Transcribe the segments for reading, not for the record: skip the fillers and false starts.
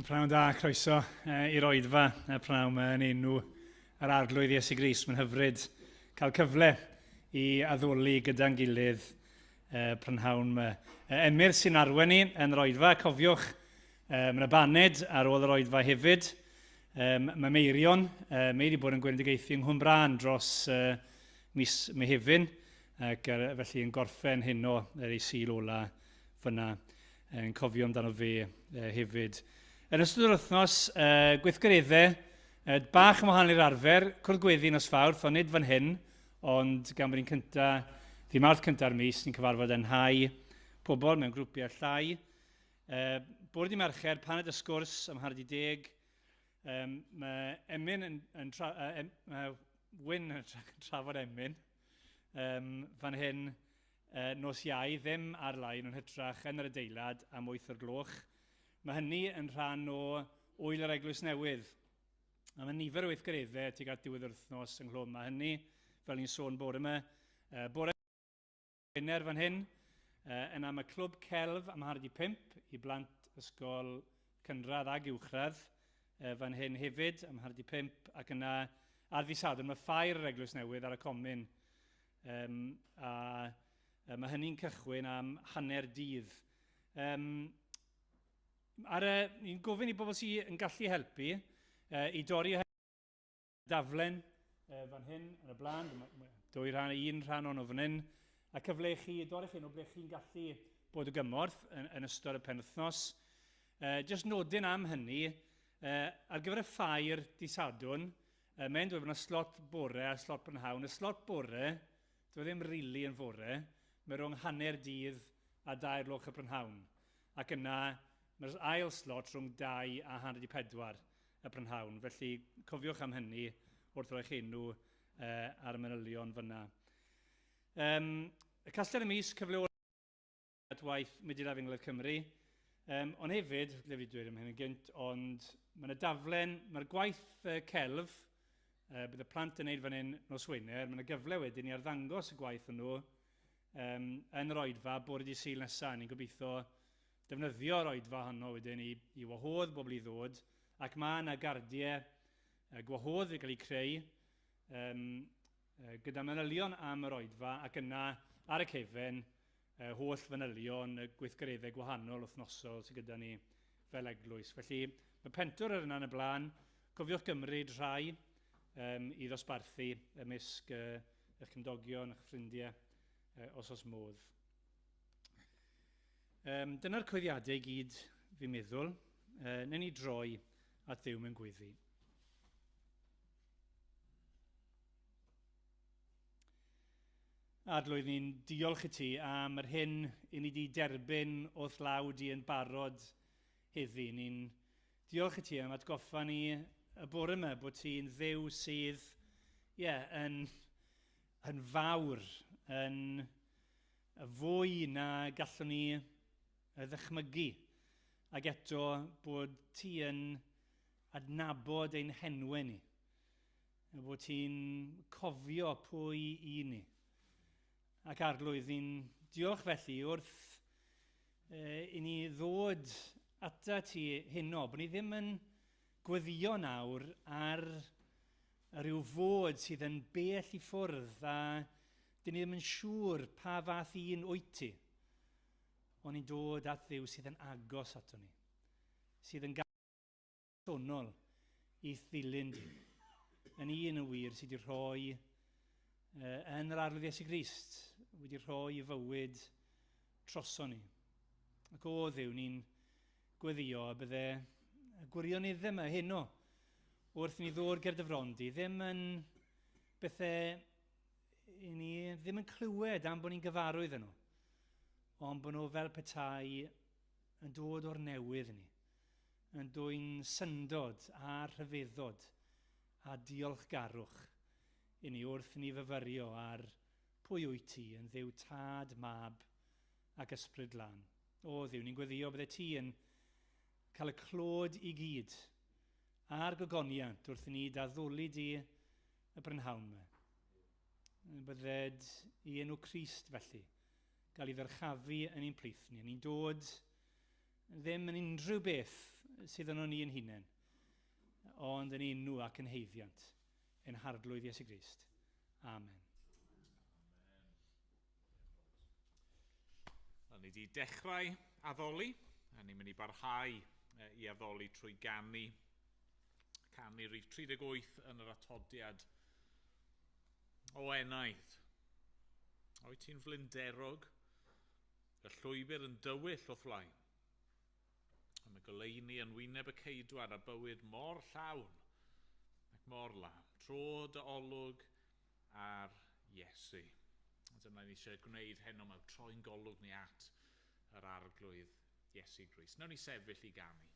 Pnawn da, croeso i'r oedfa y pnawn yma yn enw yr Arglwydd Iesu Grist. Mae'n hyfryd cael cyfle i addoli gyda'n gilydd prynhawn yma. Emyr sy'n arwain ni yn yr oedfa, cofiwch, mae yna baned ar ôl yr oedfa hefyd. Mae Meirion, mae wedi bod yn gwenedigaethu yng Nghwmbrân dros mis Mehefin, ac felly yn gorffen heno ar ei Sul ola fyna yn cofio amdano fe hefyd. Yn ystod yr wythnos, gweithgareddau bach yn wahanol i'r arfer, cwrdd gweddi nos Fawrth, ond nid fan hyn, ond gan bod ni'n cynta, ddi Mawrth cynta'r mis, ni'n cyfarfod yn nhai pobl mewn grwpiau llai. Bore di Mercher, paned y sgwrs am 9:30. Mae Emyn yn, yn tra, em, mae Wyn yn trafod Emyn fan hyn nos Iau, ddim ar-lein, ond hytrach yn yr adeilad am 8 o'r gloch. Mae hynny yn rhan o Ŵyl yr Eglwys Newydd. A mae nifer o weithgareddau tuag at diwedd yr wythnos ynghlwm. Mae hynny, fel ni'n sôn bore yma, bore Gwener fan hyn, yna mae Clwb Celf am 4:30 i blant ysgol cynradd ag uwchradd fan hyn hefyd am 4:30 ac yna ar ddydd Sadwrn mae ffair yr Eglwys Newydd ar y Comin. A mae hynny'n cychwyn am hanner dydd. Ar y, ni'n gofyn i bobl sy'n gallu helpu i dorri daflen fan hyn yn y blaen, dwy rhan, un rhan o'n fan hyn, a cyfle i chi dorri chi nhw ble chi'n gallu bod o gymorth yn, yn ystod y penwythnos. Just nodyn am hynny, ar gyfer y ffair di Sadwrn, mae'n dweud bod yna slot bore a slot brynhawn. Y slot bore, dwi e ddim rili really yn fore, mae rhwng hanner dydd a 2 gloch y prynhawn. Ac yna, mae'r ail slot rhwng 2 a 3:30 y prynhawn. Felly, cofiwch am hynny wrth roi'ch enw ar y manylion fyna. Y Castell y Mis, cyfle at waith Mudiad Efengyl Cymru. Ond hefyd, le fi dweud am hyn yn gynt, ond mae yna daflen, mae'r gwaith celf, bydd y plant yn neud fan hyn nos Wener, mae yna gyfle wedyn i arddangos y gwaith hwnnw yn yr oedfa bore dydd Sul nesaf. Ni'n gobeithio defnyddio'r oedfa honno wedyn i wahodd bobl i ddod, ac mae yna gardiau gwahodd wedi cael eu creu gyda manylion am yr oedfa, ac yna ar y cefen holl fanylion y gweithgareddau gwahanol wythnosol sydd gyda ni fel eglwys. Felly mae pentwr ar yna yn y blaen. Cofiwch gymryd rhai i ddosbarthu ymysg eich cymdogion, eich ffrindiau, os oes modd. Dyna'r coeddiadau i gyd, fi'n meddwl. Newn ni droi at Dduw mewn gweddi. Arglwydd, ni'n diolch i ti am yr hyn i ni wedi derbyn o'th law di yn barod heddi. Ni'n diolch i ti am atgoffa ni y bore yma bod ti'n Dduw sydd yeah, yn, yn fawr, yn fwy na gallwn ni ddychmygu, ac eto bod ti yn adnabod ein henwau ni, a bod ti'n cofio pwy i ni. Ac Arglwydd, ni'n diolch felly wrth i ni ddod ata ti heno, bod ni ddim yn gweddio nawr ar rhyw fod sydd yn bell i ffwrdd a dyn ni ddim yn siŵr pa fath un wyt ti. Ond ni'n dod at Dduw sydd yn agos ato ni, sydd yn personol i'th ddilyn di, yn un yn wir sydd wedi rhoi yn yr Arglwydd Iesu Grist, wedi rhoi i fywyd troso ni. Ac o Dduw, ni'n gweddio y bydde y gwirioneddau yma heno wrth i ni ddod ger dy fron di, ddim yn bethau i ni ddim yn clywed am bod ni'n gyfarwydd yn nhw, ond bod nhw fel petai yn dod o'r newydd i ni, yn dwyn syndod a rhyfeddod a diolchgarwch i ni wrth i ni fyfyrio ar pwy wyt ti yn Dduw Tad, Mab ac Ysbryd Glân. O Dduw, ni'n gweddio bydde ti yn cael y clod i gyd a'r gogoniant wrth i ni d'addoli di y brynhawn yma. Bydded i enw Crist felly gael ei ddyrchafu yn ein plith ni. Ni'n dod ddim yn unrhyw beth sydd yno ni yn hunain, ond yn enw ac yn heiddiant, ein harglwydd Iesu Grist. Amen. Wel, ni wedi dechrau addoli, a ni'n mynd i barhau i addoli trwy ganu. Canu rhif 38 yn yr atodiad o enaid. Oed ti'n flinderog, y llwybr yn dywyll o'th flaen. A mae goleuni yn wyneb y ceidwad a bywyd mor llawn ac mor lân. Tro dy olwg ar Iesu. A dyna ni eisiau gwneud heno, mae troi'n golwg ni at yr arglwydd Iesu Grist. Nawn ni sefyll i ganu.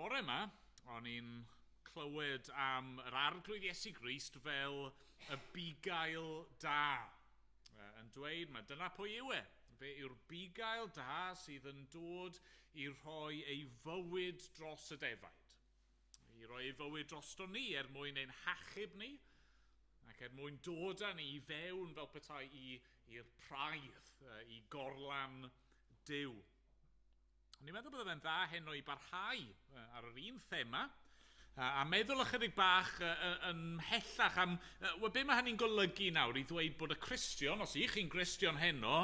Bore yma, o'n i'n clywed am yr arglwydd Iesu Grist fel y bugail da. Yn dweud, mae dyna pwy yw e. Fe yw'r bugail da sydd yn dod i rhoi ei fywyd dros y defaid. I roi ei fywyd drosto ni er mwyn ein hachub ni, ac er mwyn dod â ni i fewn fel petai i'r praidd, i gorlan Duw. O'n i'n meddwl bydde fe'n dda heno i barhau ar yr un thema a meddwl ychydig bach yn mhellach am be mae hynny'n golygu nawr i ddweud bod y Cristion, os ych chi'n Gristion heno,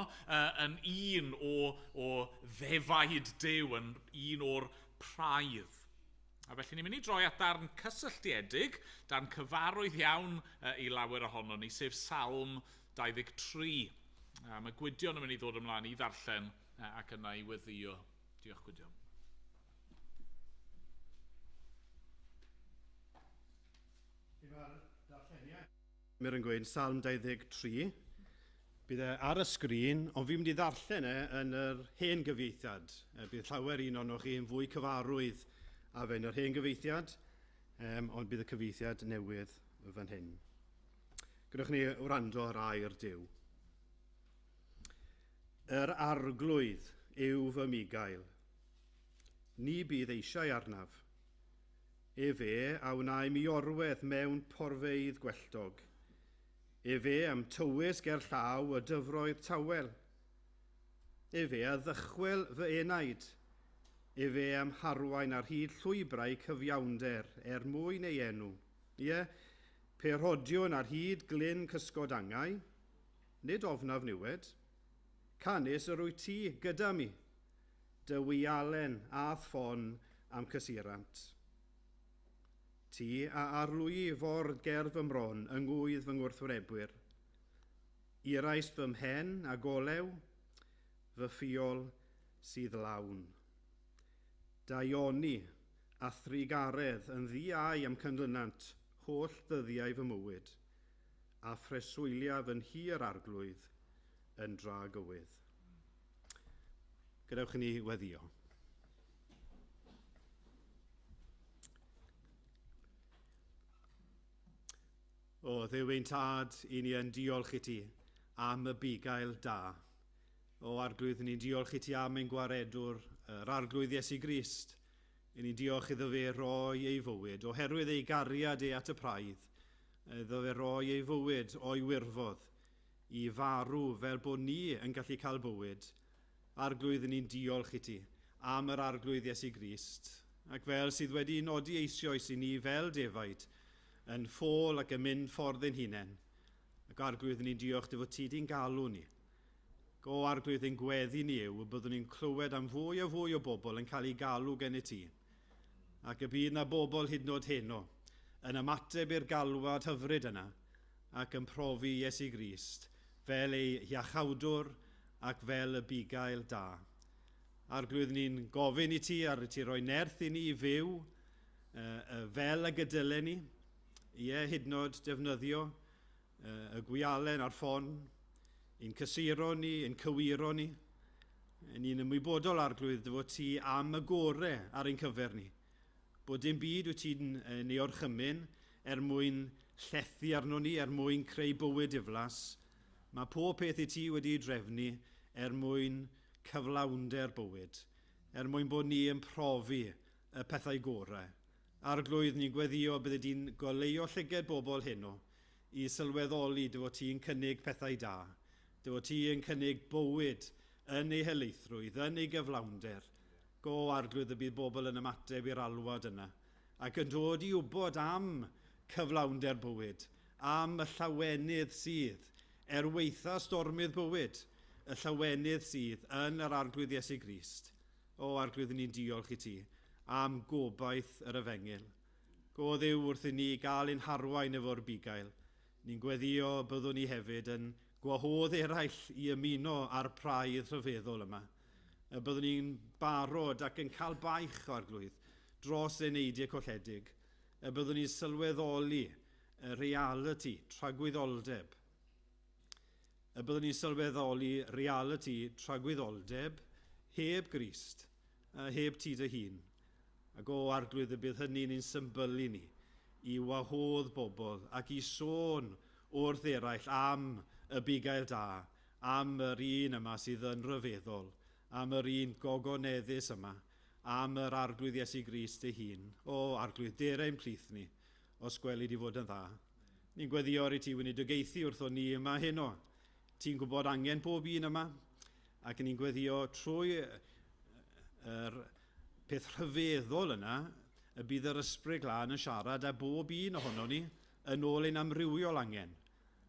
yn un o ddefaid Duw, yn un o'r praidd. A felly ni'n mynd i droi at darn cysylltiedig, darn cyfarwydd iawn i lawer ohono ni, sef Salm 23. A mae Gwydion yn mynd i ddod ymlaen i ddarllen ac yna i weddïo. Diolch, Gwydion. Efo'r darlleniad. Mae'r yn gweud Salm 23. Bydd e ar y sgrin, ond fi'n mynd i ddarllen e yn yr hen gyfieithiad. Bydd llawer un ohonoch chi yn fwy cyfarwydd â fe yn yr hen gyfieithiad, ond bydd y cyfieithiad newydd fan hyn. Gadewch ni wrando ar air Duw. Yr Arglwydd yw fy migail. Ni bydd eisiau arnaf. Efe a wnai mi orwedd mewn porfeydd gwelltog. Efe am tywys ger llaw y dyfroedd tawel. Efe a ddychwel fy enaid. Efe am harwain ar hyd llwybrau cyfiawnder er mwyn ei enw. Ie, pe rhodiwn ar hyd glyn cysgod angau, nid ofnaf niwed. Canys yr wyt ti gyda mi, dy wialen a'th ffon am cysurant. Ti a arlwyi ford ger fy mron yng ngwydd fy ngwrthwynebwyr. Irais fy mhen a golew, fy ffiol sydd lawn. Daioni a thrugaredd yn ddiau am cynlynant holl ddyddiau fy mywyd, a phreswyliaf yn nhŷ'r Arglwydd yn dragywydd. Gadewch i ni weddïo. O, Dduw ein Tad, i ni yn diolch i ti am y bugail da. O, Arglwydd, ni'n diolch i ti am ein gwaredwr, yr Arglwydd Iesu Grist. I ni'n diolch iddo fe roi ei fywyd, oherwydd ei gariad e at y praidd, iddo fe roi ei fywyd o'i wirfodd, i farw fel bod ni yn gallu cael bywyd. Arglwydd, ni'n diolch i ti am yr Arglwydd Iesu Grist, ac fel sydd wedi nodi eisoes i ni fel defaid, yn ffôl ac yn mynd ffordd ein hunain. Ac Arglwydd, ni'n diolch dy fod ti di'n galw ni. Go Arglwydd, ein gweddi ni yw y byddwn ni'n clywed am fwy a fwy o bobl yn cael eu galw gen i ti. Ac y bydd na bobl hyd yn oed heno yn ymateb i'r galwad hyfryd yna ac yn profi Iesu Grist fel ei iachawdwr ac fel y bugail da. Arglwydd, ni'n gofyn i ti ar i ti roi nerth i ni i fyw fel y gydylen ni, ie, hyd yn oed defnyddio y gwialen a'r ffon, i'n cysuro ni, i'n cywiro ni. Ni'n ymwybodol, Arglwydd, dy fod ti am y gore ar ein cyfer ni. Bod dim byd wyt ti'n ei orchymyn er mwyn llethu arno ni, er mwyn creu bywyd diflas. Mae pob peth i ti wedi ei drefnu er mwyn cyflawnder bywyd, er mwyn bod ni yn profi y pethau gorau. Arglwydd, ni'n gweddïo bydde di'n goleuo llyged bobl heno i sylweddoli dy fod ti'n cynnig pethau da, dy fod ti yn cynnig bywyd yn ei helaethrwydd, yn ei gyflawnder. Go, Arglwydd, y bydd bobl yn ymateb i'r alwad yna ac yn dod i wybod am cyflawnder bywyd, am y llawenydd sydd, er waetha stormydd bywyd, y llawenydd sydd yn yr Arglwydd Iesu Grist. O, Arglwydd, ni'n diolch i ti am gobaith yr efengyl. Go Dduw wrth i ni gael ein harwain efo'r bugail. Ni'n gweddïo byddwn ni hefyd yn gwahodd eraill i ymuno â'r praidd rhyfeddol yma. Y byddwn ni'n barod ac yn cael baich o Arglwydd dros eneidiau colledig. Y byddwn ni'n sylweddoli y realiti, tragwyddoldeb. Y byddwn ni'n sylweddoli realiti, tragwyddoldeb heb Grist, heb ti dy hun. Ac o Arglwydd, y bydd hynny'n ein symbylu ni i wahodd bobl ac i sôn wrth eraill am y bugail da, am yr un yma sydd yn rhyfeddol, am yr un gogoneddus yma, am yr Arglwydd Iesu Grist ei hun. O Arglwydd, dere ein plith ni, os gweli di fod yn dda. Ni'n gweddïo ar i ti weinidogaethu wrthon ni yma heno. Ti'n gwybod angen pob un yma, ac ni'n gweddïo trwy yr peth rhyfeddol yna, y bydd yr Ysbryd Glân yn siarad â bob un ohono ni yn ôl ein amrywiol angen.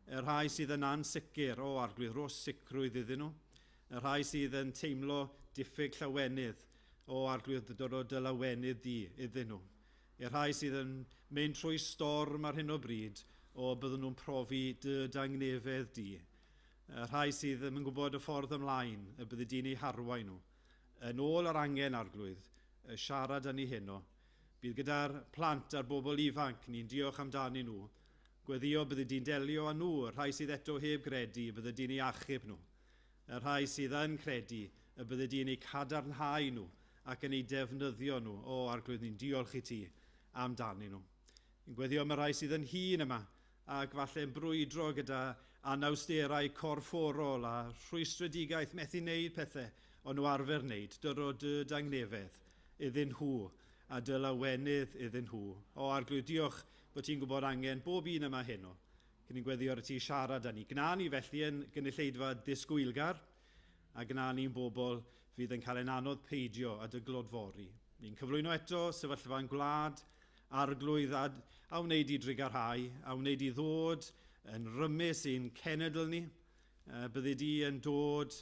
Y rhai sydd yn ansicr, o Arglwydd, rho sicrwydd iddyn nhw. Y rhai sydd yn teimlo diffyg llawenydd, o Arglwydd, dod o dy lawenydd di iddyn nhw. Y rhai sydd yn mynd trwy storm ar hyn o bryd, o byddwn nhw'n profi dy dangnefedd di. Y rhai sydd ddim yn gwybod y ffordd ymlaen, y bydde di'n eu harwain nhw. Yn ôl yr angen, Arglwydd, y siarad â ni heno. Bydd gyda'r plant a'r bobl ifanc, ni'n diolch amdanyn nhw. Gweddio bydde di'n delio â nhw, y rhai sydd eto heb gredu, bydde di'n ei achub nhw. Y rhai sydd yn credu, y bydde di'n eu cadarnhau nhw ac yn eu defnyddio nhw. O, Arglwydd, ni'n diolch i ti amdanyn nhw. Ni'n gweddio am y rhai sydd yn hŷn yma ac falle'n brwydro gyda anawsterau corfforol a rhwystredigaeth methu wneud pethau o'n nhw arfer wneud. Dyro dy dangnefedd iddyn nhw a dy lawenydd iddyn nhw. O, Arglwydd, diolch bod ti'n gwybod angen bob un yma heno. Cyn i'n gweddio ar y ti siarad â ni. Gna ni felly yn gynulleidfa disgwylgar a gna ni'n bobl fydd yn cael ein anodd peidio a dy glodfori. Ni'n cyflwyno eto sefyllfa'n gwlad, Arglwydd a wneud i drugarhau, a wneud i ddod yn rymus i'n cenedl ni. Byddi di yn dod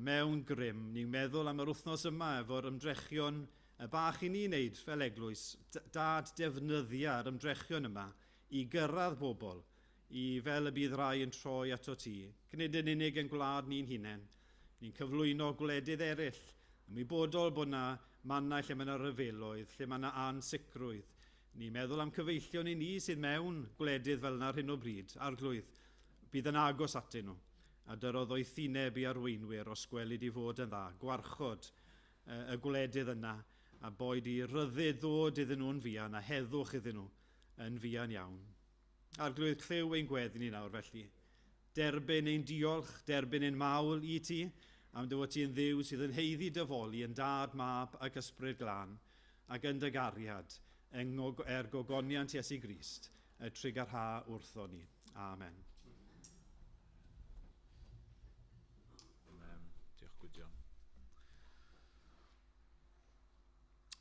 mewn grym. Ni'n meddwl am yr wythnos yma efo'r ymdrechion bach i ni wneud fel eglwys. Dad defnyddia'r ymdrechion yma i gyrraedd bobl, i fel y bydd rai yn troi ato ti. Nid yn unig yn gwlad ni'n hunain. Ni'n cyflwyno gwledydd eraill, ymwybodol bod yna mannau lle mae yna ryfeloedd, lle mae yna ansicrwydd. Ni'n meddwl am cyfeillion i ni sydd mewn gwledydd fel yna ar hyn o bryd, Arglwydd, bydd yn agos atyn nhw, a dyrodd doethineb i arweinwyr os gwelid i fod yn dda, gwarchod y gwledydd yna, a boed i ryddid ddod iddyn nhw'n fuan, a heddwch iddyn nhw yn fuan iawn. Arglwydd, clyw ein gweddi ni nawr felly. Derbyn ein diolch, derbyn ein mawl i ti, am dy fod ti'n Dduw sydd yn haeddu dy foli yn Dad, Mab ac Ysbryd Glân, ac yn dy gariad, er gogoniant Iesu Grist, y trugarha wrtho ni. Amen. Amen. Diolch Gwydion.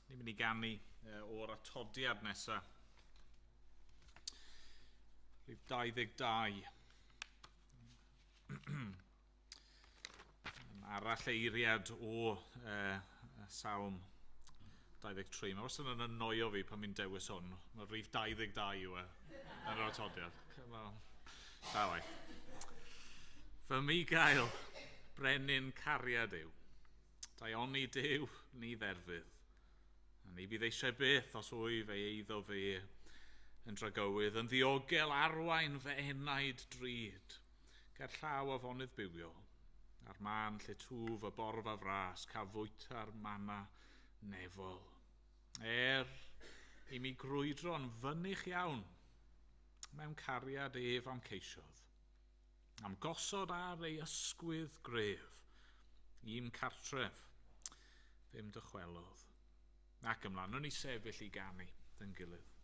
Ni'n mynd i ganu o'r atodiad nesaf. Rhif 22. Arall eiriad o Salm 23. Mae wastad yn annoio fi pan fi'n dewis hwn. Mae rhif 22 yw e yn yr atodiad. Da waith. Fy migael, brenin cariad yw. Daioni Duw ni dderfydd. A ni bydd eisiau byth os wyf ei eiddo fe yn dragywydd, yn ddiogel arwain fy enaid drud, ger llaw afonydd bywiol, a'r man lle twf y borfa fras, cael fwyta'r manna nefol. I mi grwydro'n fynych iawn, mewn cariad ef am ceisiodd, am gosod ar ei ysgwydd gref, i'm cartref, ddim dychwelodd. Ac ymlaen, o'n i sefyll i ganu dyn gilydd.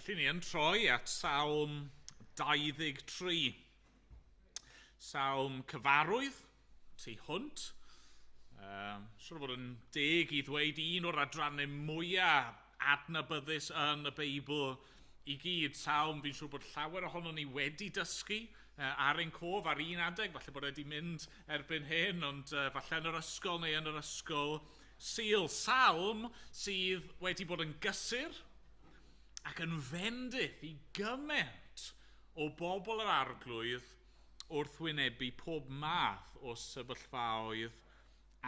Felly ni yn troi at Salm 23. Salm cyfarwydd, tu hwnt. Siwr o fod yn deg i ddweud un o'r adrannau mwyaf adnabyddus yn y Beibl i gyd. Salm fi'n siŵr bod llawer ohono ni wedi dysgu ar ein cof ar un adeg, falle bod wedi mynd erbyn hyn, ond falle yn yr ysgol neu yn yr ysgol Sul. Salm sydd wedi bod yn gysur ac yn fendith i gymaint o bobl yr Arglwydd wrth wynebu pob math o sefyllfaoedd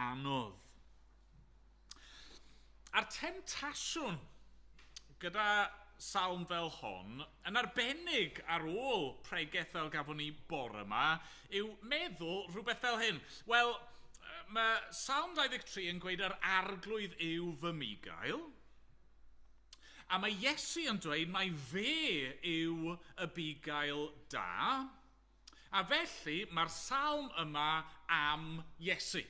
anodd. A'r temtasiwn gyda salm fel hon, yn arbennig ar ôl pregeth fel gafon ni bore yma, yw meddwl rhywbeth fel hyn. Wel, mae Salm 23 yn gweud yr Arglwydd yw fy migail, a mae Iesu yn dweud mai fe yw y bugail da, a felly mae'r salm yma am Iesu.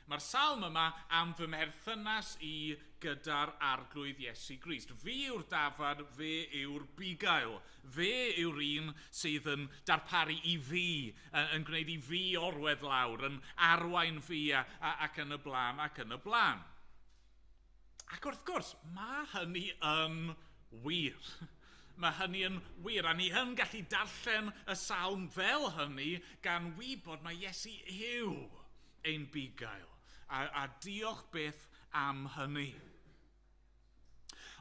Mae'r salm yma am fy mherthynas i gyda'r Arglwydd Iesu Grist. Fi yw'r dafad, fe yw'r bugail. Fe yw'r un sydd yn darparu i fi, yn gwneud i fi orwedd lawr, yn arwain fi ac yn y blaen, ac yn y blaen. Ac wrth gwrs, mae hynny yn wir. Mae hynny yn wir, a ni yn gallu darllen y salm fel hynny gan wybod mai Iesu yw ein bugail. A diolch byth am hynny.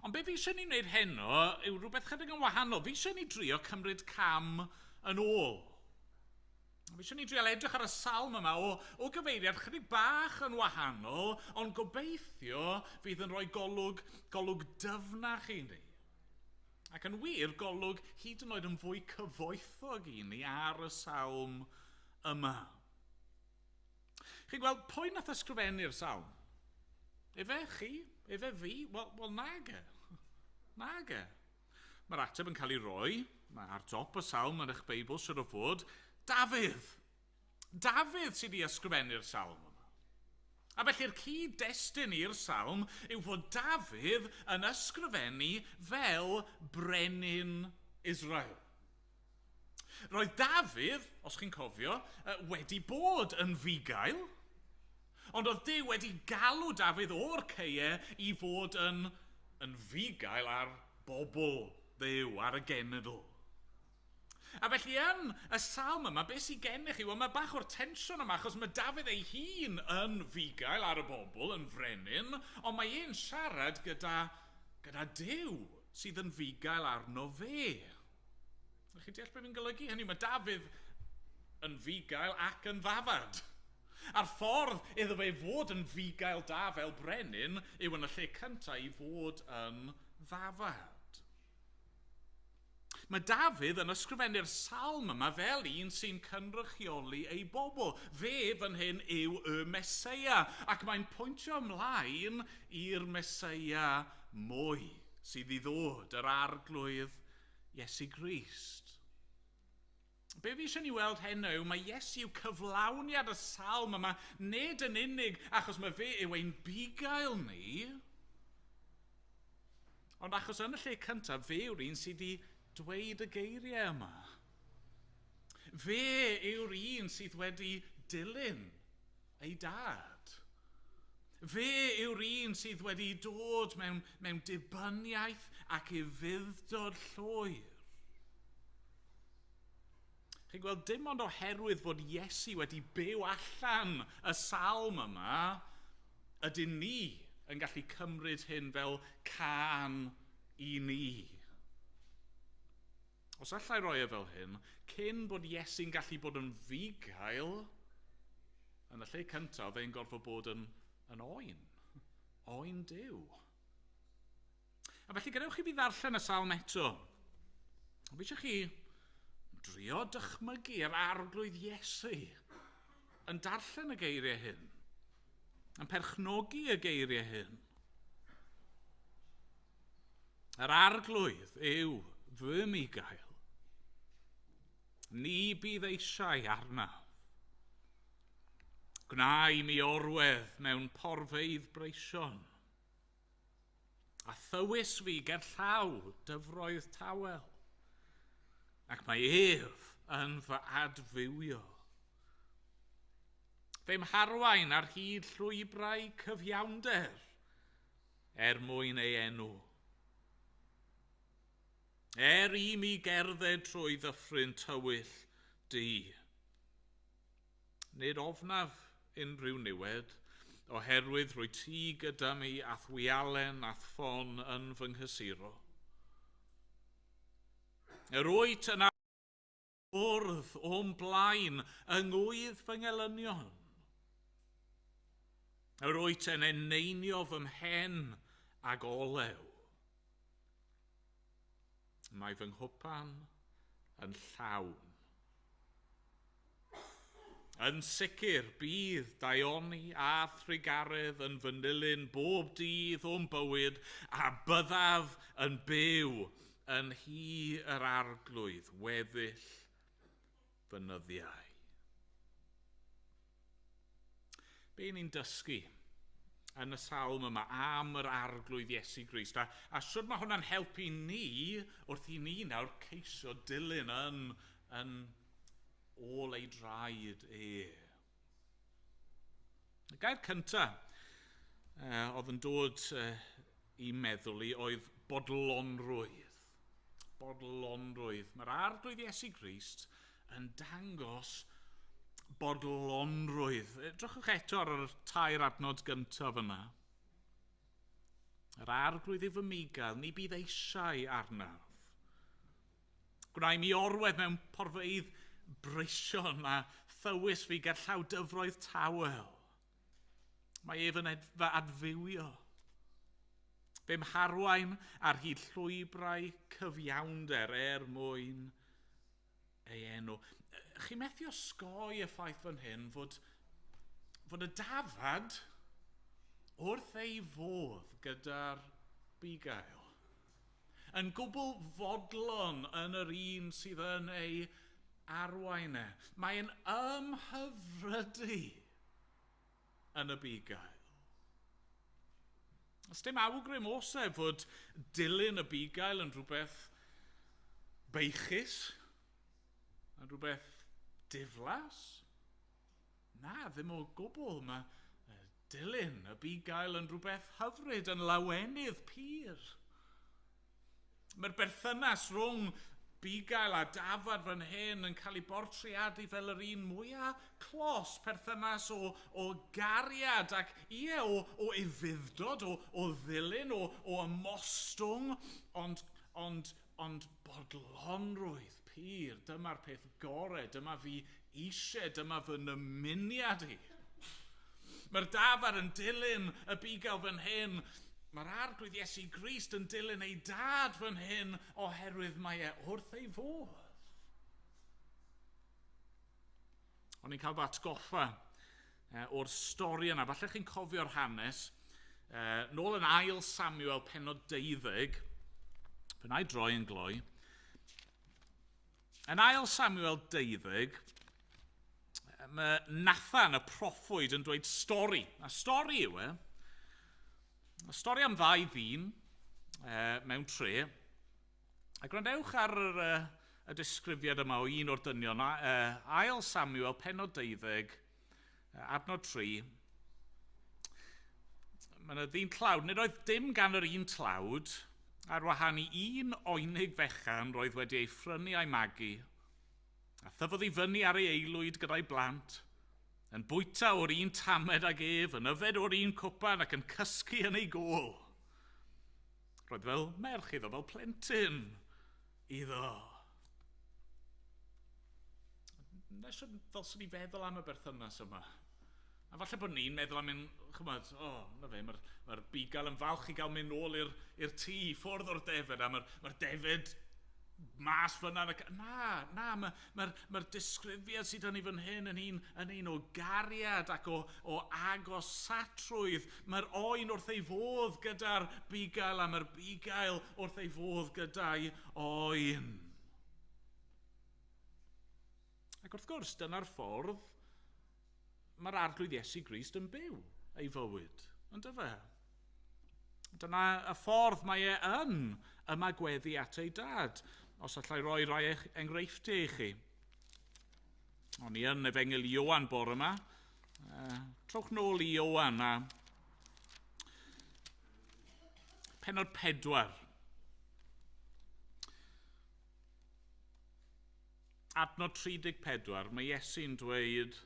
Ond be fi eisiau ni wneud heno yw rhywbeth chydig yn wahanol. Fi eisiau ni drio cymryd cam yn ôl. Fi eisiau ni drial edrych ar y salm yma o gyfeiriad chydig bach yn wahanol, ond gobeithio fydd yn rhoi golwg dyfnach i ni. Ac yn wir, golwg hyd yn oed yn fwy cyfoethog i ni ar y salm yma. Chi'n gweld, pwy nath ysgrifennu'r salm? Efe chi? Efe fi? Wel nage. Nage. Mae'r ateb yn cael ei roi, mae ar dop y salm yn eich Beibl, siwr o fod, Dafydd. Dafydd sydd wedi ysgrifennu'r salm yma. A felly'r cyd-destun i'r salm yw fod Dafydd yn ysgrifennu fel brenin Israel. Roedd Dafydd, os chi'n cofio, wedi bod yn fugail, ond oedd Duw wedi galw Dafydd o'r caeau i fod yn fugail ar bobl Dduw, ar y genedl. A felly yn y salm yma, beth sydd gennych chi? Wel, mae bach o'r tensiwn yma, achos mae Dafydd ei hun yn fugail ar y bobl, yn frenin, ond mae e'n siarad gyda Duw sydd yn fugail arno fe. Ydych chi'n deall beth fi'n golygu? Hynny, mae Dafydd yn fugail ac yn ddafad. A'r ffordd iddo fe fod yn fugail da fel brenin yw yn y lle cyntaf i fod yn ddafad. Mae Dafydd yn ysgrifennu'r salm yma fel un sy'n cynrychioli ei bobl. Fe fan hyn yw y Meseia, ac mae'n pwyntio ymlaen i'r Meseia mwy sydd i ddod, yr Arglwydd Iesu Grist. Be fi eisiau ni weld heno yw mae Iesu yw cyflawniad y salm yma, nid yn unig achos mae fe yw ein bugail ni, ond achos yn y lle cyntaf fe yw'r un sydd wedi dweud y geiriau yma. Fe yw'r un sydd wedi dilyn ei dad. Fe yw'r un sydd wedi dod mewn dibyniaeth ac ufudd-dod llwyr. Chi'n gweld, dim ond oherwydd fod Iesu wedi byw allan y salm yma, ydyn ni yn gallu cymryd hyn fel cân i ni. Os allai roi e fel hyn, cyn bod Iesu'n gallu bod yn fugail, yn y lle cyntaf, fe'n gorfod bod yn oen. Oen Duw. A felly, gadewch i fi ddarllen y salm eto. Fi eisiau chi drio dychmygu yr Arglwydd Iesu yn darllen y geiriau hyn, yn perchnogi y geiriau hyn. Yr Arglwydd yw fy migail. Ni bydd eisiau arnaf. Gwna i mi orwedd mewn porfeydd breision. A thywys fi gerllaw dyfroedd tawel. Ac mae ef yn fy adfywio. Fe'm harwain ar hyd llwybrau cyfiawnder er mwyn ei enw. Er i mi gerdded trwy ddyffryn tywyll du. Nid ofnaf unrhyw niwed, oherwydd rwy ti gyda mi a'th wialen a'th ffon yn fy nghysuro. Yr wyt yn bwrdd o'm blaen yng ngwydd fy ngelynion. Yr wyt yn eneinio fy mhen ag olew. Mae fy nghwpan yn llawn. Yn sicr, bydd daioni a thrugaredd yn fy nilyn bob dydd o'm bywyd a byddaf yn byw yn nhŷ yr Arglwydd weddill fy nyddiau. Be ni'n dysgu yn y salm yma am yr Arglwydd Iesu Grist a shwd mae hwnna'n helpu ni wrth i ni nawr ceisio dilyn yn ôl ei draed e. Y gair cyntaf oedd yn dod i meddwl i oedd bodlonrwydd. Bodlonrwydd. Mae'r Arglwydd Iesu Grist yn dangos bodlonrwydd. Edrychwch eto ar yr tair adnod gyntaf yna. Yr Arglwydd yw fy mugail, ni bydd eisiau arnaf. Gwna i mi orwedd mewn porfeydd breision a thywys fi gerllaw dyfroedd tawel. Mae ef yn fy adfywio. Fe'm harwain ar hyd llwybrau cyfiawnder er mwyn ei enw. Chi methu osgoi y ffaith fan hyn fod y dafad wrth ei fodd gyda'r bugail. Yn gwbl fodlon yn yr un sydd yn ei arwain e. Mae'n ymhyfrydu yn y bugail. Os dim awgrym oes e fod dilyn y bugail yn rhywbeth beichus, yn rhywbeth diflas? Na, ddim o gwbl. Mae dilyn y bugail yn rhywbeth hyfryd, yn lawenydd pur. Mae'r berthynas rhwng bugail a dafad fan hyn yn cael ei bortreadu fel yr un mwyaf clos, perthynas o gariad ac ie, o ufudd-dod, o ddilyn, o ymostwng, ond bodlonrwydd pur. Dyma'r peth gorau, dyma fi eisiau, dyma fy nymuniad i. Mae'r dafad yn dilyn y bugail fan hyn. Mae'r Arglwydd Iesu Grist yn dilyn ei dad fan hyn oherwydd mae e wrth ei fodd. O'n i'n cael fy atgoffa o'r stori yna. Falle chi'n cofio'r hanes. Nôl yn 2 Samuel pennod 12. Fe wna i droi yn gloi. Yn 2 Samuel 12, mae Nathan, y proffwyd, yn dweud stori. A stori yw e. Y stori am ddau ddyn mewn tre. A gwrandewch ar y disgrifiad yma o un o'r dynion. 2 Samuel, pennod 12, adnod 3. Mae yna ddyn tlawd. Nid oedd dim gan yr un tlawd ar wahân i un oenig fechan roedd wedi ei phrynu a'i magu, a thyfodd i fyny ar ei aelwyd gyda'i blant, yn bwyta o'r un tamed ag ef, yn yfed o'r un cwpan ac yn cysgu yn ei gôl. Roedd fel merch iddo, fel plentyn iddo. Nes ddylswn i feddwl am y berthynas yma. A falle bod ni'n meddwl am un, chymod, o, na fe, mae'r bugail yn falch i gael mynd nôl i'r tŷ, ffwrdd o'r defed, a mae'r defed mas fyna. Na, mae'r disgrifiad sydd yn ei fan hyn yn un o gariad ac o agosatrwydd. Mae'r oen wrth ei fodd gyda'r bugail a mae'r bugail wrth ei fodd gyda'i oen. Ac wrth gwrs, dyna'r ffordd mae'r Arglwydd Iesu Grist yn byw ei fywyd, yndyfe? Dyna y ffordd mae e yn ymagweddu at ei dad. Os allai roi rai enghreifftiau i chi. O'n i yn Efengyl Ioan bore yma. Trowch nôl i Ioan a pennod 4. Adnod 34, mae Iesu'n dweud,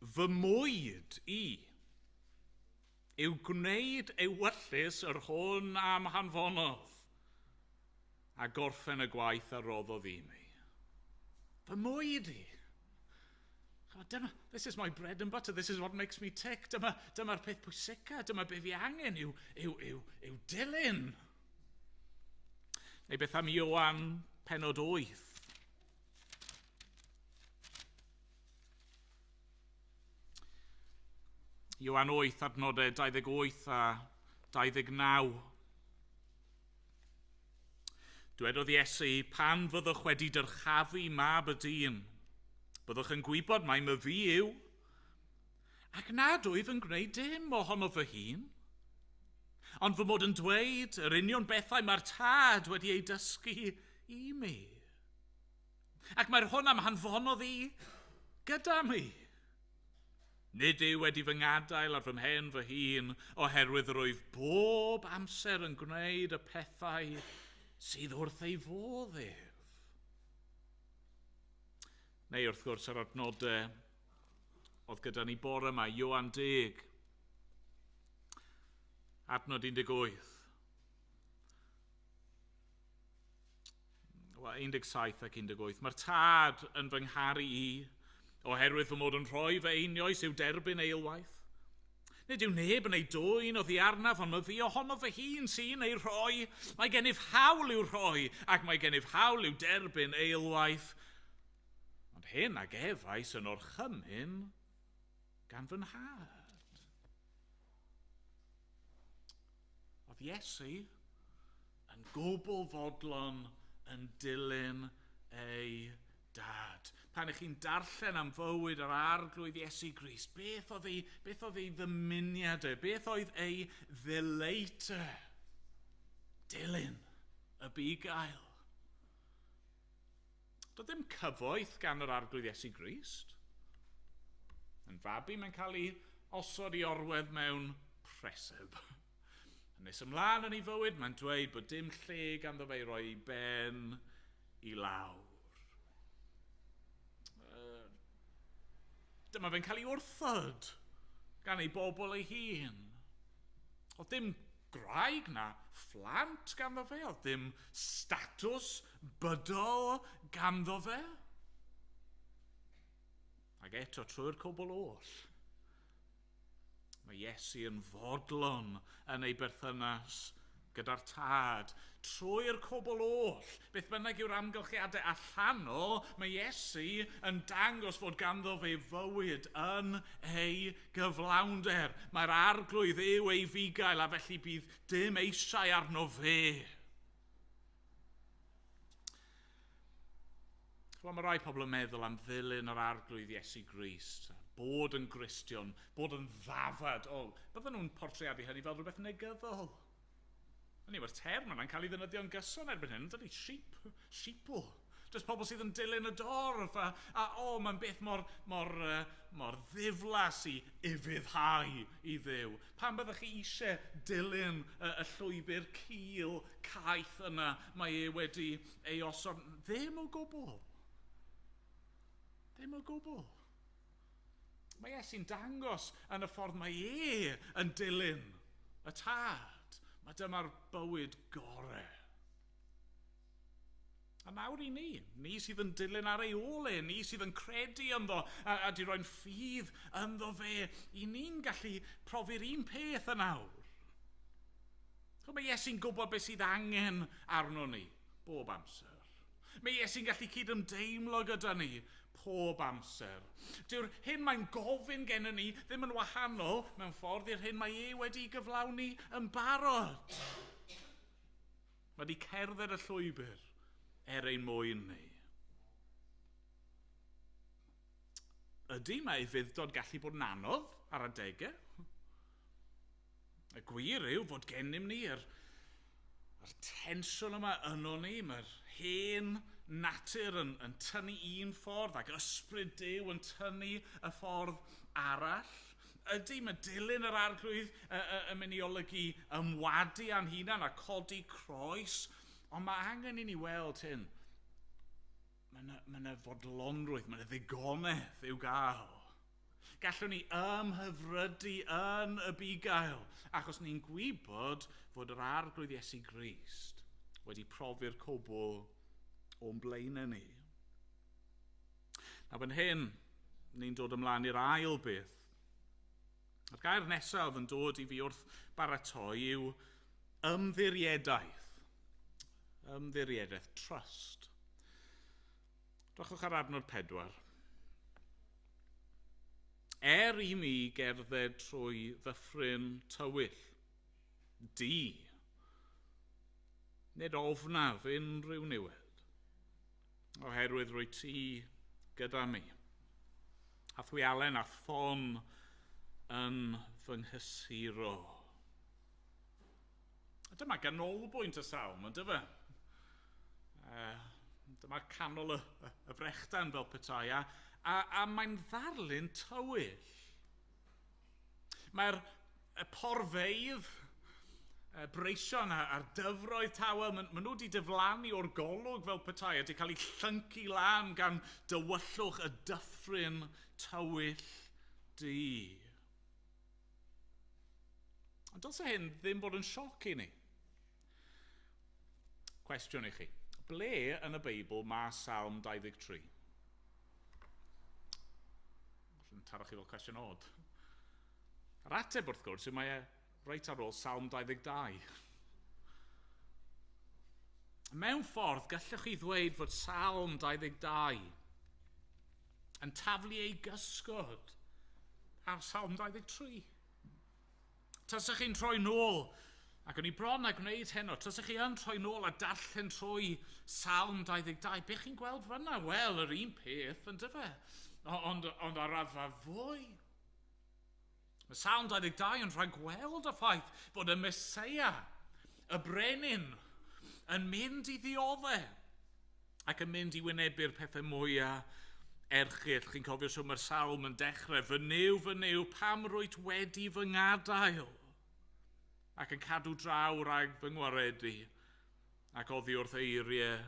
"Fy mwyd i yw gwneud ewyllys yr hwn am hanfonodd a gorffen y gwaith a roddodd i mi." Fy mwyd i. Dyma, this is my bread and butter, this is what makes me tick. Dyma'r peth pwysica, dyma be fi angen yw dilyn. Neu beth am Ioan pennod 8. Ioan 8 adnodau 28 a 29. Dwedodd Iesu, "Pan fyddwch wedi dyrchafu mab y dyn, byddwch yn gwybod mai myfi yw, ac nad wyf yn gwneud dim ohono fy hun, ond fy mod yn dweud yr union bethau mae'r tad wedi ei dysgu i mi. Ac mae'r hwn am hanfonodd i gyda mi. Nid yw wedi fy ngadael ar fy mhen fy hun, oherwydd yr wyf bob amser yn gwneud y pethau sydd wrth ei fodd ef." Neu wrth gwrs yr adnodau oedd gyda ni bore yma, Ioan 10, adnod 18. Wel, 17 ac 18. "Mae'r tad yn fy ngharu i, oherwydd fy mod yn rhoi fy einioes i'w derbyn eilwaith. Nid yw neb yn ei dwyn oddi arnaf, ond mae fi ohono fy hun sy'n ei rhoi. Mae gennyf hawl i'w rhoi, ac mae gennyf hawl i'w derbyn eilwaith. Ond hyn a gefais yn orchymyn gan fy nhad." Oedd Iesu yn gwbl fodlon yn dilyn ei dad. Pan ych chi'n darllen am fywyd yr Arglwydd Iesu Grist, beth oedd ei ddymuniad e? Beth oedd ei ddelight e? Dilyn y bugail. Doedd ddim cyfoeth gan yr Arglwydd Iesu Grist. Yn fabi, mae'n cael ei osod i orwedd mewn preseb. Yn nes ymlaen yn ei fywyd, mae'n dweud bod dim lle ganddo fe i roi ei ben i lawr. Dyma fe'n cael ei wrthod gan ei bobl ei hun. Oedd dim gwraig na phlant ganddo fe, oedd dim statws bydol ganddo fe. Ac eto trwy'r cwbl oll, mae Iesu yn fodlon yn ei berthynas gyda'r tad. Trwy'r cwbl oll, beth bynnag yw'r amgylchiadau allanol, mae Iesu yn dangos fod ganddo fe fywyd yn ei gyflawnder. Mae'r Arglwydd yw ei fugail, a felly bydd dim eisiau arno fe. Wel, mae rai pobl yn meddwl am ddilyn yr Arglwydd Iesu Grist, bod yn Gristion, bod yn ddafad. O, bydden nhw'n portreadu hynny fel rhywbeth negyddol. Hynny, mae'r term yna'n cael ei ddefnyddio'n gyson erbyn hyn, dydy, sheep, sheeple. Jyst pobl sydd yn dilyn y dorf, a mae'n beth mor ddiflas i ufuddhau i Dduw. Pam byddwch chi eisiau dilyn y llwybr cul caeth yna mae e wedi ei osod? Ddim o gwbl. Ddim o gwbl. Mae Iesu'n dangos yn y ffordd mae e yn dilyn y tad. Mae dyma'r bywyd gorau. A nawr i ni, ni sydd yn dilyn ar ei ôl e, ni sydd yn credu ynddo a di roi'n ffydd ynddo fe, i ni'n gallu profi'r un peth yn awr. Mae Iesu'n gwybod beth sydd angen arno ni bob amser. Mae Iesu'n gallu cydymdeimlo gyda ni pob amser. Dyw'r hyn mae'n gofyn gennym ni ddim yn wahanol mewn ffordd i'r hyn mae e wedi gyflawni yn barod. Mae wedi cerdded y llwybr er ein mwyn ni. Ydy, mae ufudd-dod gallu bod yn anodd ar adegau. Y gwir yw fod gennym ni yr, yr tensiwn yma yno ni, mae'r hen natur yn, yn tynnu un ffordd ac ysbryd Duw yn tynnu y ffordd arall. Ydy, mae dilyn yr arglwydd yn mynd i olygu ymwadu â'n hunan a codi croes, ond mae angen i ni weld hyn. Mae yna, mae yna fodlonrwydd, mae yna ddigonedd i'w gael. Gallwn ni ymhyfrydu yn y bugail, achos ni'n gwybod fod yr arglwydd Iesu Grist wedi profi'r cwbl o'n blaenau ni. Na fan hyn, ni'n dod ymlaen i'r ail beth. A'r gair nesaf oedd yn dod i fi wrth baratoi yw ymddiriedaeth. Ymddiriedaeth, trust. Drychwch ar adnod 4. Er i mi gerdded trwy ddyffryn tywyll, du, nid ofnaf unrhyw niwed, oherwydd rwy ti gyda mi. A thwialen a ffon yn fy nghysuro. A dyma ganolbwynt y salm, yn dyfa? Dyma canol y, y, y frechdan fel petai, a, a, a mae'n ddarlun tywyll. Mae'r y porfeydd, y breision a'r dyfroedd tawel, maen, maen nhw wedi diflannu o'r golwg fel petai, a wedi cael eu llyncu lan gan dywyllwch y dyffryn tywyll du. Ond dylse hyn ddim bod yn sioc i ni. Cwestiwn i chi. Ble yn y Beibl mae Salm 23? Yn taro chi fel cwestiwn od. Yr ateb wrth gwrs yw mae e reit ar ôl Salm 22. Mewn ffordd, gallwch chi ddweud fod Salm 22 yn taflu ei gysgod ar Salm 23. Tasech chi'n troi nôl, ac o'n i bron a gwneud heno, tasech chi yn troi nôl a darllen trwy Salm 22, be chi'n gweld fyna? Wel, yr un peth, yn dyfe? Ond, ond ar raddfa fwy. Mae Salm 22 yn rhagweld y ffaith fod y Meseia, y brenin, yn mynd i ddioddef ac yn mynd i wynebu'r pethau mwyaf erchyll. Chi'n cofio sut mae'r salm yn dechrau, fy Nuw, fy Nuw, pam rwyt wedi fy ngadael? Ac yn cadw draw rhag fy ngwaredu, ac oddi wrth eiriau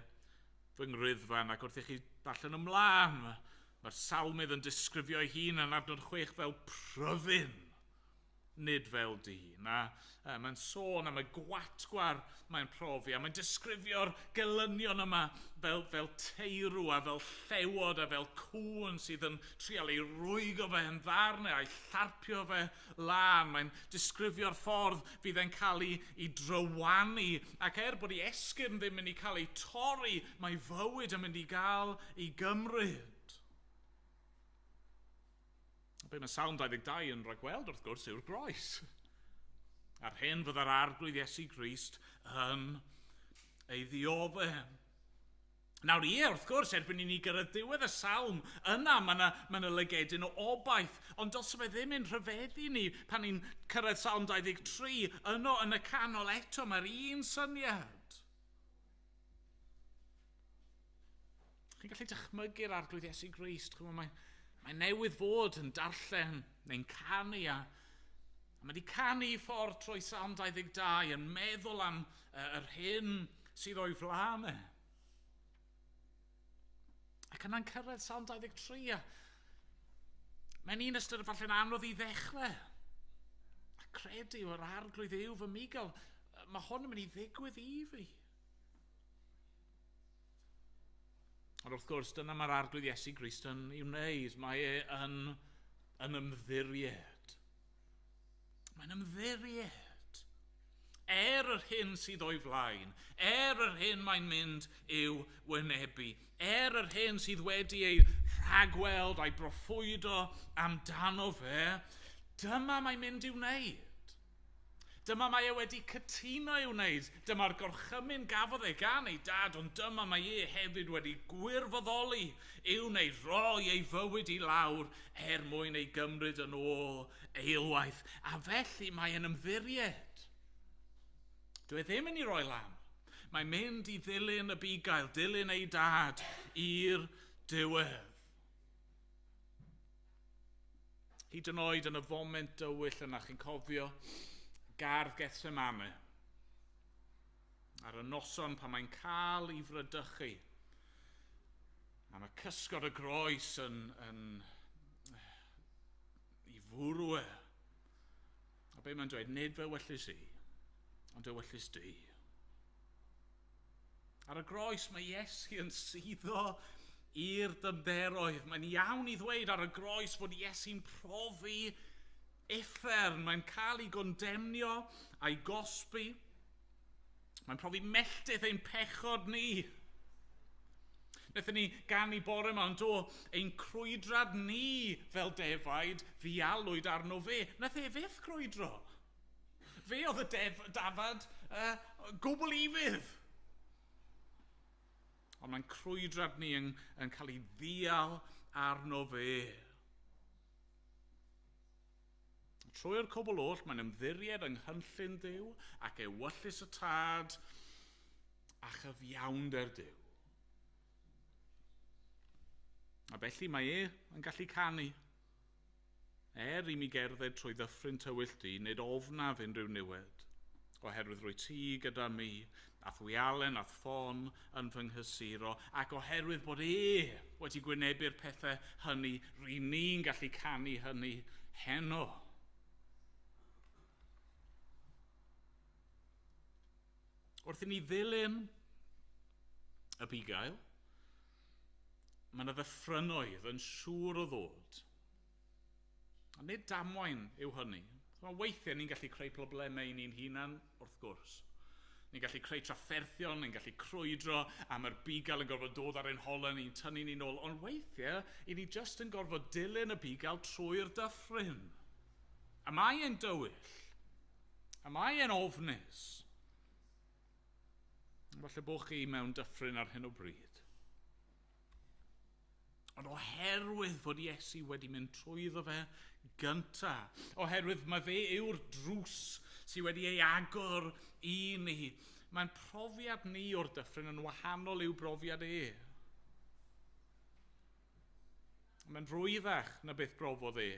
fy ngriddfan, ac wrth i chi ddarllen ymlaen, mae'r salmydd yn disgrifio ei hun yn adnod 6 fel pryfyn nid fel dyn. A, a mae'n sôn am y gwatgwar mae'n profi, a mae'n disgrifio'r gelynion yma fel, fel teirw a fel llewod a fel cŵn sydd yn trial ei rwygo fe yn ddarnau a'i llarpio fe lan. Mae'n disgrifio'r ffordd fydd e'n cael ei, ei drywanu, ac er bod ei esgyrn ddim mynd i cael ei torri, mae fywyd yn mynd i gael ei gymryd. Be mae Salm 22 yn rhagweld, wrth gwrs, yw'r groes. A'r hyn fydda'r arglwydd Iesu Grist yn ei ddioddef. Nawr ie, wrth gwrs, erbyn i ni gyrraedd diwedd y salm, yna mae yna, mae yna lygedyn o obaith, ond dylse fe ddim yn rhyfeddu ni pan ni'n cyrraedd Salm 23, yno yn y canol eto mae'r un syniad. Chi'n gallu dychmygu'r arglwydd Iesu Grist, chymod, mae, mae newydd fod yn darllen neu'n canu a, a mae wedi canu i ffordd trwy Salm 22 yn meddwl am yr hyn sydd o'i flaen e. Ac yna'n cyrraedd Salm 23 a mae'n un ystyr falle'n anodd i ddechrau. A credu o'r arglwydd yw fy migel, mae hwn yn mynd i ddigwydd i fi. Ond wrth gwrs, dyna mae'r arglwydd Iesu Grist yn ei wneud. Mae e yn, yn ymddiried. Mae'n ymddiried. Er yr hyn sydd o'i flaen, er yr hyn mae'n mynd i'w wynebu, er yr hyn sydd wedi ei rhagweld a'i broffwydo amdano fe, dyma mae'n mynd i'w wneud. Dyma mae e wedi cytuno i'w wneud. Dyma'r gorchymyn gafodd e gan ei dad, ond dyma mae e hefyd wedi gwirfoddoli i'w wneud, roi ei fywyd i lawr er mwyn ei gymryd yn ôl eilwaith. A felly mae e'n ymddiried. Dwi e ddim yn ei roi lan. Mae'n mynd i ddilyn y bugail, dilyn ei dad i'r diwedd. Hyd yn oed yn y foment dywyll yna, chi'n cofio, gardd Gethsemane, ar y noson pan mae'n cael ei frydychu, a mae cysgod y groes yn ei fwrw e. A be mae'n dweud, nid fy ewyllys i, ond ewyllys di. Ar y groes mae Iesu yn suddo i'r dyfnderoedd. Mae'n iawn i ddweud ar y groes fod Iesu'n profi uffern. Mae'n cael ei gondemnio a'i gosbi. Mae'n profi melltith ein pechod ni. Wnaethon ni ganu bore yma, ond do, ein crwydrad ni fel defaid ddialwyd arno fe. Nath e fyth crwydro. Fe oedd y dafad gwbl ufudd. Ond mae'n crwydrad ni yn cael ei ddial arno fe. Trwy'r cwbl oll, mae'n ymddiried yng nghynllun Duw ac ewyllys y tad a chyfiawnder Duw. A felly mae e yn gallu canu. Er i mi gerdded trwy ddyffryn tywyll du, nid ofnaf unrhyw niwed, oherwydd rwy ti gyda mi, a'th wialen a'th ffon yn fy nghysuro, ac oherwydd bod e wedi gwynebu'r pethau hynny, ry'n ni'n gallu canu hynny heno. Wrth i ni ddilyn y bugail, mae yna ddyffrynoedd yn siŵr o ddod. A nid damwain yw hynny. Mae weithiau ni'n gallu creu problemau i ni'n hunan, wrth gwrs. Ni'n gallu creu trafferthion, ni'n gallu crwydro, a mae'r bugail yn gorfod dod ar ein holau, ni'n tynnu ni'n ôl. Ond weithiau, i ni jyst yn gorfod dilyn y bugail trwy'r dyffryn. A mae e'n dywyll. A mae e'n ofnus. Falle bod chi mewn dyffryn ar hyn o bryd. Ond oherwydd fod Iesu wedi mynd trwyddo fe gynta, oherwydd mae fe yw'r drws sydd wedi ei agor i ni, mae'n profiad ni o'r dyffryn yn wahanol i'w brofiad e. Mae'n rwyddach na beth brofodd e.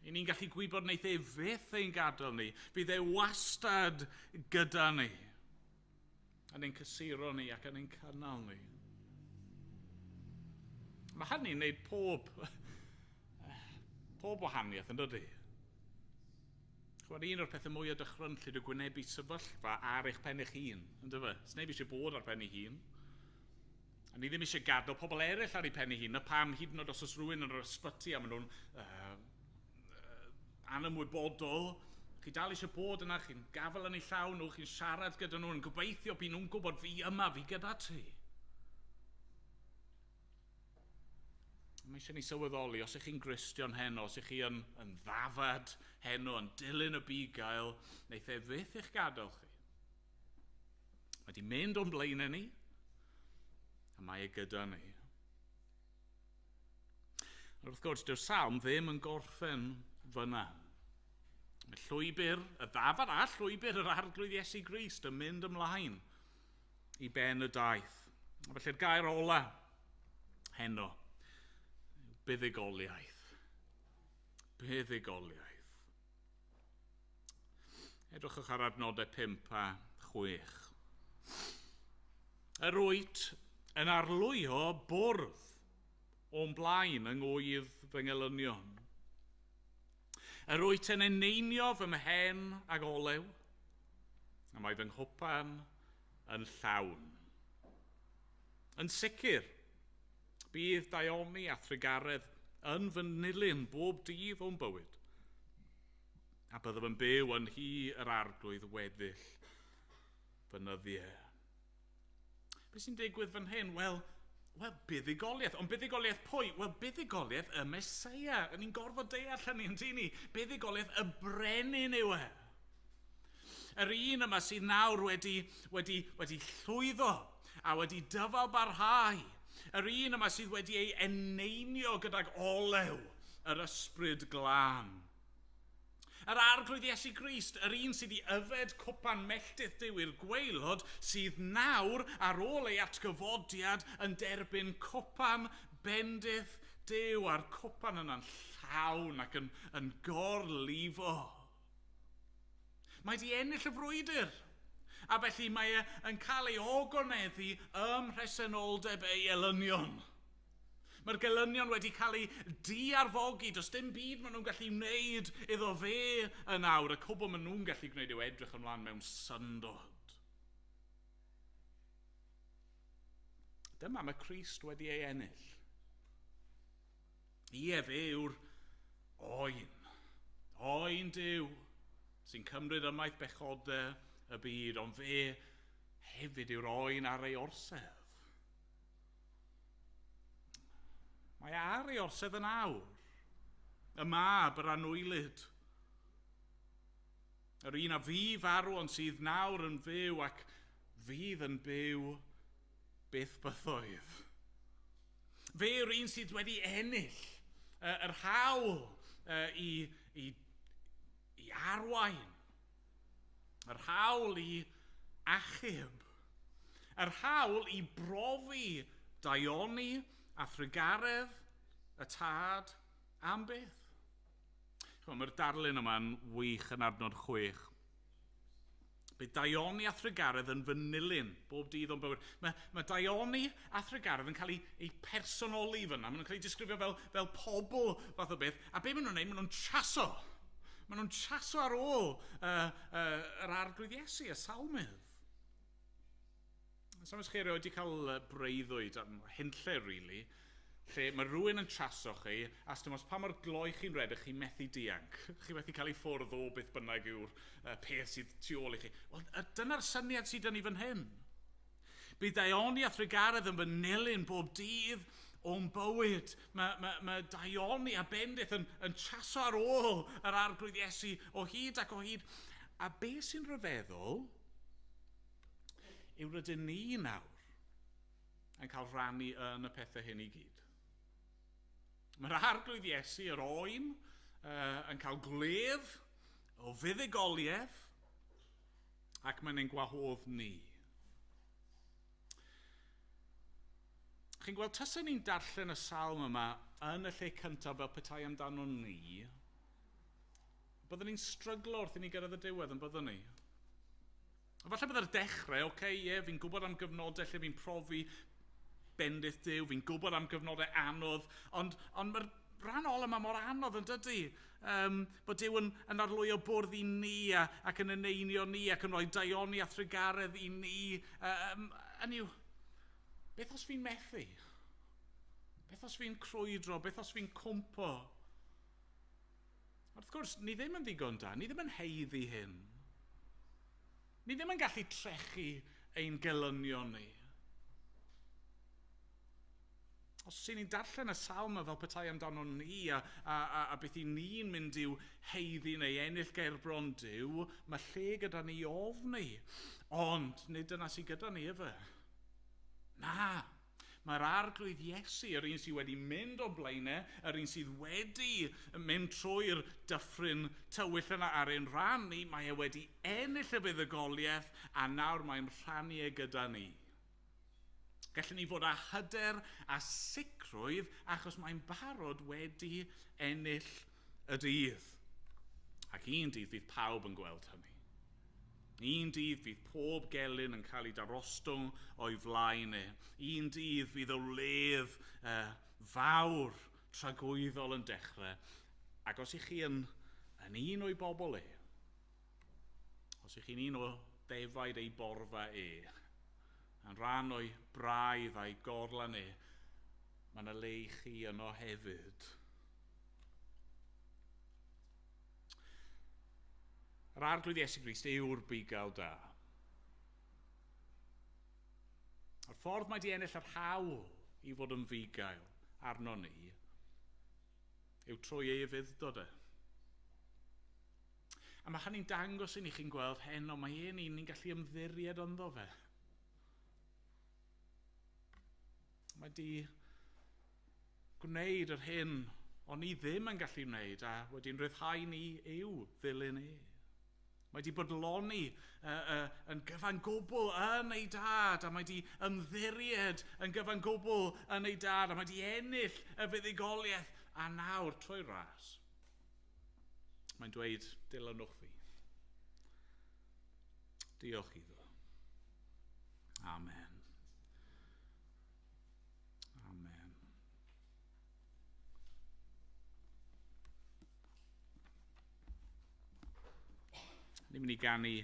I ni'n gallu gwybod wneith e fyth ein gadael ni, bydd e wastad gyda ni, yn ein cysuro ni ac yn ein cynnal ni. Mae hynny'n gwneud pob wahaniaeth, yn dydi? Chwbod, un o'r pethau mwyaf dychrynllyd yw gwynebu sefyllfa ar eich pen eich hun, yn dyfe? Sneb eisiau bod ar pen ei hun. A ni ddim eisiau gadael pobl eraill ar ei pen ei hun, na pam hyd yn oed os oes rhywun yn yr ysbyty a maen nhw'n anymwybodol, chi dal eisiau bod yna, chi'n gafael yn eu llaw nhw, chi'n siarad gyda nhw, yn gobeithio bydd nhw'n gwybod fi yma, fi gyda ti. Mae eisiau ni sylweddoli, os ych chi'n Gristion heno, os ych chi yn ddafad heno, yn dilyn y bugail, wneith e fyth eich gadael chi. Mae wedi mynd o'n blaenau ni, a mae e gyda ni. A wrth gwrs, dyw'r salm ddim yn gorffen fyna. Mae llwybr, y ddafad a llwybr yr Arglwydd Iesu Grist yn mynd ymlaen i ben y daith. A felly'r gair ola heno, buddugoliaeth. Buddugoliaeth. Edrychwch ar adnodau 5 a 6. Yr wyt yn arlwyo bwrdd o'n blaen yng ngwydd fy ngelynion. Yr wyt yn eneinio fy mhen ag olew, a mae fy nghwpan yn llawn. Yn sicr, bydd daioni a thrugaredd yn fy nilyn bob dydd o'n bywyd, a byddaf yn byw yn nhŷ yr Arglwydd weddill fy nyddiau. Be sy'n digwydd fan hyn? Wel, Wel, buddugoliaeth. Ond buddugoliaeth pwy? Wel, buddugoliaeth y Meseia. Ni'n gorfod deall hynny, yn dyn ni? Buddugoliaeth y brenin yw e. Yr un yma sydd nawr wedi llwyddo a wedi dyfal barhau. Yr un yma sydd wedi ei eneinio gydag olew yr ysbryd glân. Yr Arglwydd Iesu Grist, yr un sydd i yfed cwpan melltith Duw i'r gwaelod, sydd nawr ar ôl ei atgyfodiad yn derbyn cwpan bendith Duw, a'r cwpan yna'n llawn ac yn gorlifo. Mae di ennill y frwydr, a felly mae e yn cael ei ogoneddu ym mhresenoldeb ei elynion. Mae'r gelynion wedi cael eu diarfogi, does dim byd maen nhw'n gallu wneud iddo fe yn awr. Y cwbl maen nhw'n gallu gwneud yw edrych ymlaen mewn syndod. Dyma mae Crist wedi ei ennill. Ie, fe yw'r oen. Oen Duw sy'n cymryd ymaith bechodau y byd, ond fe hefyd yw'r oen ar ei orsedd. Mae ar ei orsedd yn awr. Y mab, yr anwylyd. Yr un a fu farw ond sydd nawr yn fyw ac fydd yn byw byth bythoedd. Fe yw'r un sydd wedi ennill yr hawl i arwain. Yr hawl i achub. Yr hawl i brofi daioni a thrugaredd y tad am byth. Mae'r darlun yma'n wych yn adnod 6. Bydd daioni a thrugaredd yn fy nilyn bob dydd o'n bywyd. Mae daioni a thrugaredd yn cael ei personoli fyna. Maen nhw'n cael eu disgrifio fel pobl fath o beth. A be maen nhw'n neud? Maen nhw'n chaso. Maen nhw'n chaso ar ôl yr Arglwydd Iesu, y salmydd. Sa'n os chi erioed wedi cael breuddwyd, hunlle, really, lle mae rhywun yn chaso chi, a dim ots pa mor gloi chi'n redeg, chi'n methu dianc. Chi'n methu cael ei ffwrdd o beth bynnag yw'r peth sydd tu ôl i chi. Wel, dyna'r syniad sydd 'da ni fan hyn. Bydd daioni a thrugaredd yn fy nilyn bob dydd o'n bywyd. Mae daioni a bendith yn chaso ar ôl yr Arglwydd Iesu o hyd ac o hyd. A be sy'n rhyfeddol yw rydyn ni nawr yn cael rhannu yn y pethau hyn i gyd. Mae'r Arglwydd Iesu, yr oen, yn cael gwledd o fuddugoliaeth ac mae'n ein gwahodd ni. Chi'n gweld, tasen ni'n darllen y salm yma yn y lle cyntaf fel petai amdano ni, byddwn ni'n stryglo wrth i ni gyrraedd y diwedd, yn byddwn ni? Falle byddai'r dechrau, oce, ie, fi'n gwybod am gyfnodau lle fi'n profi bendith Duw, fi'n gwybod am gyfnodau anodd, ond mae'r rhan ola yma mor anodd yn dydy. Bod Duw yn arlwyo bwrdd i ni ac yn eneinio ni ac yn rhoi daioni a thrugaredd i ni. Hynny yw, beth os fi'n methu? Beth os fi'n crwydro? Beth os fi'n cwmpo? Wrth gwrs, ni ddim yn ddigon da, ni ddim yn haeddu hyn. Ni ddim yn gallu trechu ein gelynion ni. Os y'n ni'n darllen y salm fel petai amdano ni a beth i ni'n mynd i'w haeddu neu ennill gerbron Duw, mae lle gyda ni ofni. Ond nid dyna sydd gyda ni efe. Na, mae'r Arglwydd Iesu, yr un sydd wedi mynd o blaenau, yr un sydd wedi mynd trwy'r dyffryn tywyll yna ar ein rhan ni, mae e wedi ennill y buddugoliaeth a nawr mae'n rhannu e gyda ni. Gallwn ni fod â hyder a sicrwydd achos mae'n barod wedi ennill y dydd. Ac un dydd fydd pawb yn gweld hynny. Un dydd fydd pob gelyn yn cael ei darostwng o'i flaen e. Un dydd fydd y wledd fawr tragwyddol yn dechrau. Ac os ych chi yn un o'i bobl e, os ych chi'n un o defaid ei borfa e, yn rhan o'i braidd a'i gorlan e, mae yna le i chi yno hefyd. Yr Arglwydd Iesu Grist yw'r bugail da. A'r ffordd mae di ennill yr hawl i fod yn fugail arno ni yw trwy ei ufudd-dod e. A mae hynny'n dangos i ni chi'n gweld heno, mae e'n un ni'n gallu ymddiried ynddo fe. Mae di gwneud yr hyn o'n ni ddim yn gallu wneud a wedi'n rhyddhau ni i'w ddilyn e. Mae di bodloni yn gyfan gwbl yn ei dad, a mae di ymddiried yn gyfan gwbl yn ei dad, a mae di ennill y fuddugoliaeth, a nawr trwy ras. Mae'n dweud, dilynwch fi. Diolch iddo. Amen. Amen. Ni'n mynd i ganu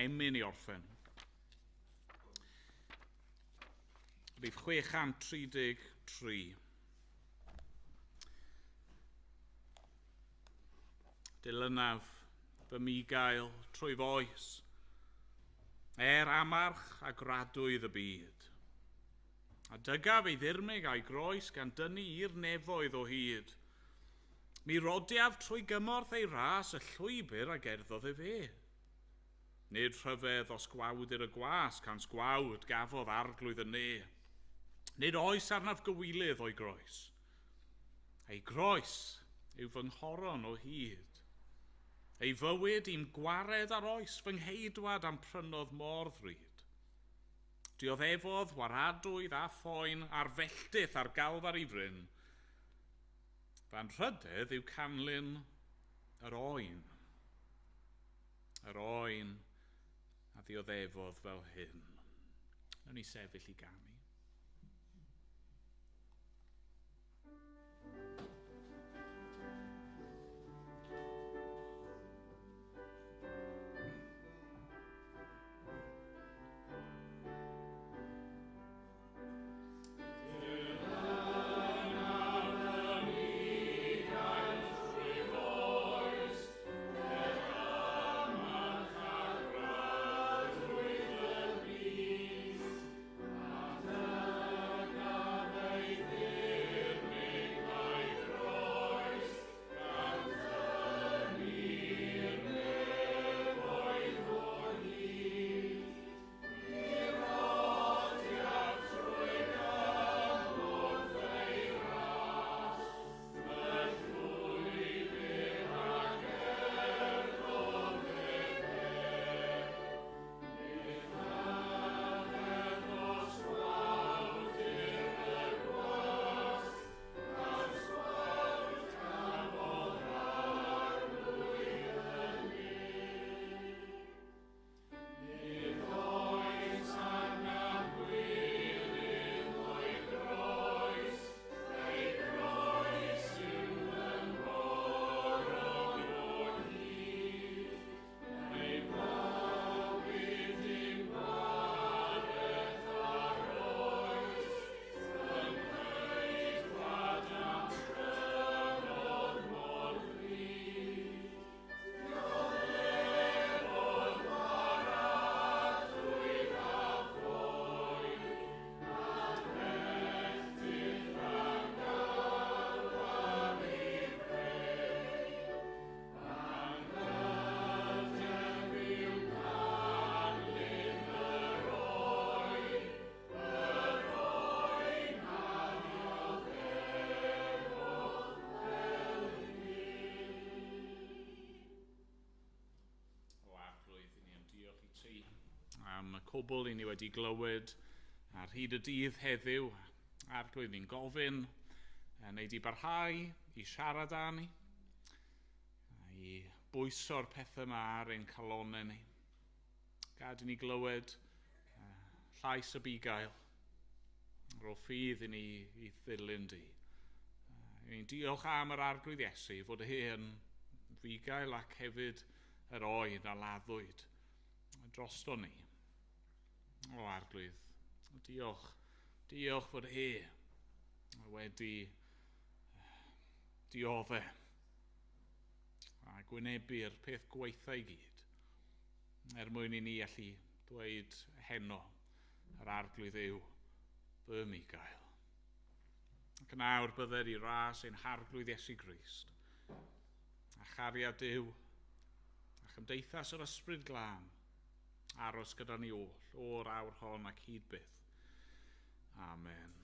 emyn i orffen. Rhif 633. Dilynaf fy migael trwy foes, amarch a gradwydd y byd. A dygaf ei ddirmyg a'i groes gan dynnu i'r nefoedd o hyd. Mi rodiaf trwy gymorth ei ras y llwybr a gerddodd efe. Nid rhyfedd os gwawd i'r y gwas, cans gwawd gafodd arglwydd y ne. Nid oes arnaf gywilydd o'i groes. Ei groes yw fy nghoron o hyd. Ei fywyd i'm gwared ar oes fy ngheidwad am prynodd mor ddrud. Dioddefodd waradwydd a phoen ar felltith ar galfar i fryn. Fy anrhydedd yw canlyn yr oen. Yr oen a ddioddefodd fel hyn. Nawn ni sefyll i ganu. Am y cwbl i ni wedi glywed ar hyd y dydd heddiw, Arglwydd, ni'n gofyn neu di barhau i siarad â ni, i bwyso'r pethau yma ar ein calonnau ni. Gad i ni glywed llais y bugail, rho ffydd i ni i ddilyn di. Ni'n diolch am yr Arglwydd Iesu fod e yn fugail ac hefyd yr oen a laddwyd drosto ni. O Arglwydd, diolch, diolch fod e wedi diodde a gwynebu'r peth gwaetha i gyd, er mwyn i ni allu dweud heno, yr Arglwydd yw fy migael. Ac yn awr bydded i ras ein harglwydd Iesu Grist, a chariad Duw, a chymdeithas yr Ysbryd Glân, aros gyda ni oll, o'r awr hon ac hyd byth. Amen.